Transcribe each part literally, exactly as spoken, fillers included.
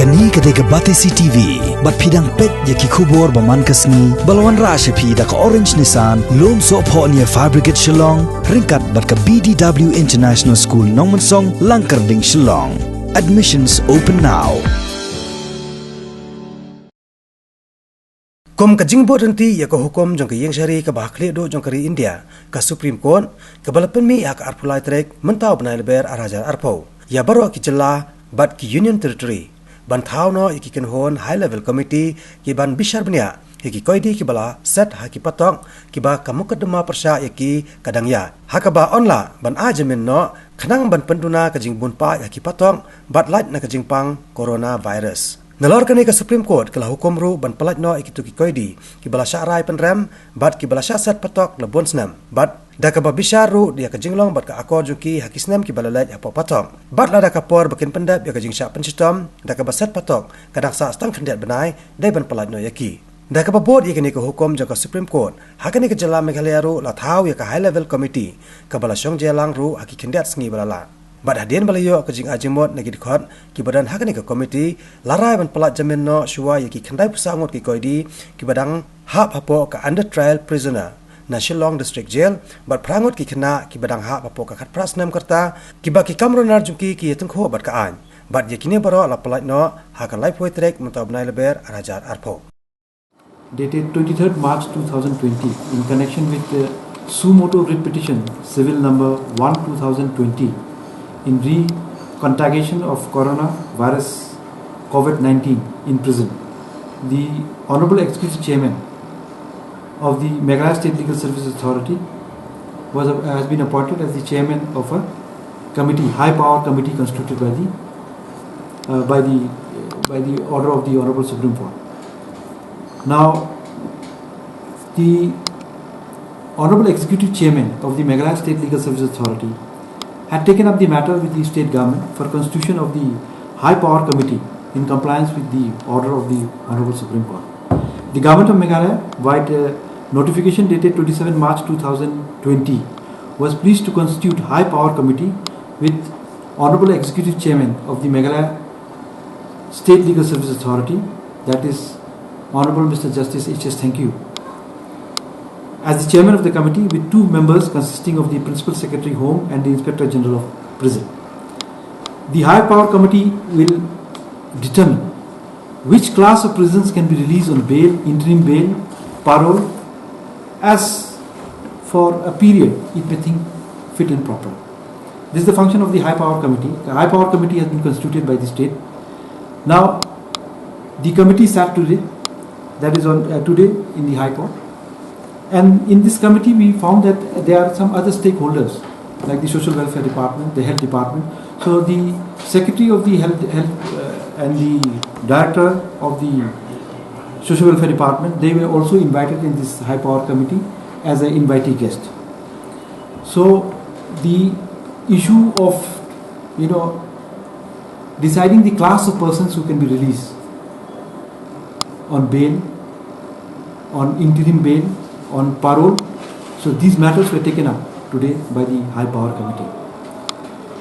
Kane ka dei ka Batesi T V, bad phi dang peit ïa ki khubor ba man ka sngi, ba la wanrah sha phi da ka Orange Nissan, Lumsohphoh near Fire Brigade Shillong, ryngkat bad ka B D W International School Nongmensong, Langkyrding, Shillong. Admissions open now. Kum ka jingbud ryntih ïa ka hukum jong ka ïingshari kaba ha khlieh duh jong ka ri India, ka Supreme Court, kaba la pynmih ha ka arphew lai tarik mynta u bnai Lber ar hajar arphew, ïa baroh ki jylla bad ki Union Territory ban thaw noh ïa ki kynhun High Level Committee ki ban bishar bniah ïa ki koidi kiba la set ha ki patok kiba ka mukotduma pyrshah ïa ki ka dang ïaid, ha kaba yn lah ban ai jamin noh khnang ban pynduna ka jingbun paid ha ki patok bad lait na ka jingpang coronavirus. Nalor kane ka Supreme Court ka la hukum ruh ban pyllait noh ïa kito ki koidi kiba la shah rai pynrem bad kiba la shah set patok la bun snem, bad da kaba bishar ruh ïa ka jinglong bad ka akor jong ki ha ki snem kiba la leit hapoh patok, bad lada ka por ba kin pyndep ïa ka jingshah pynshitom da kaba set patok ka dang sah tang khyndiat bnai, dei ban pyllait noh ïa ki. Da kaba bud ïa kane ka hukum jong ka Supreme Court, ha kane ka jylla Meghalaya ruh la thaw ïa ka High Level Committee kaba la shong jia lang ruh ha ki khyndiat sngi ba la leit. Bad hadien ba la ïoh ka jingai jingmut na ki dkhot kiba don ha kane ka committee, la rai ban pyllait jamin noh shuwa ïa ki khyndaiphew saw ngut ki koidi kiba dang hap hapoh ka under trial prisoner na Shillong District Jail, bad phra ngut ki khynnah kiba dang hap hapoh ka khatphra snem ka rta, kiba ki kam runar jong ki ki ïatyngkhuh bad ka aiñ. Bad ïa kine baroh la pyllait noh ha ka laiphew tarik mynta u bnai Lber ar hajar arphew. Dated twenty-third March two thousand twenty, in connection with the suo motu writ petition, civil number one two thousand twenty, in re-contagiation of coronavirus COVID nineteen in prison, the Honorable Executive Chairman of the Meghalaya State Legal Services Authority was, has been appointed as the chairman of a committee, high power committee constituted by the, uh, by the, by the order of the Honorable Supreme Court. Now, the Honorable Executive Chairman of the Meghalaya State Legal Services Authority had taken up the matter with the state government for constitution of the high power committee in compliance with the order of the Honorable Supreme Court. The government of Meghalaya, via uh, notification dated twenty-seven March two thousand twenty, was pleased to constitute high power committee with Honorable Executive Chairman of the Meghalaya State Legal Service Authority, that is Honorable Mister Justice H S Thangkhiew, as the chairman of the committee, with two members consisting of the Principal Secretary Home and the Inspector General of Prison. The High Power Committee will determine which class of prisoners can be released on bail, interim bail, parole, as for a period it may think fit and proper. This is the function of the High Power Committee. The High Power Committee has been constituted by the state. Now, the committee sat today, that is on, uh, today in the High Court. And in this committee, we found that there are some other stakeholders, like the Social Welfare Department, the Health Department. So the Secretary of the Health, Health, uh, and the Director of the Social Welfare Department, they were also invited in this High Power Committee as an invitee guest. So the issue of, you know, deciding the class of persons who can be released on bail, on interim bail, on parole. So these matters were taken up today by the High Power Committee.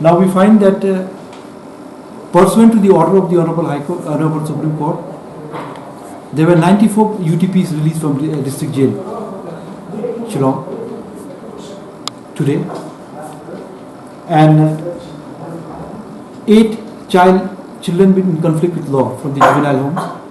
Now we find that, uh, pursuant to the order of the Honorable High Court, Honorable Supreme Court, there were ninety-four U T Ps released from the, uh, District Jail, Shillong, today, and, uh, eight child children in conflict with law from the juvenile homes.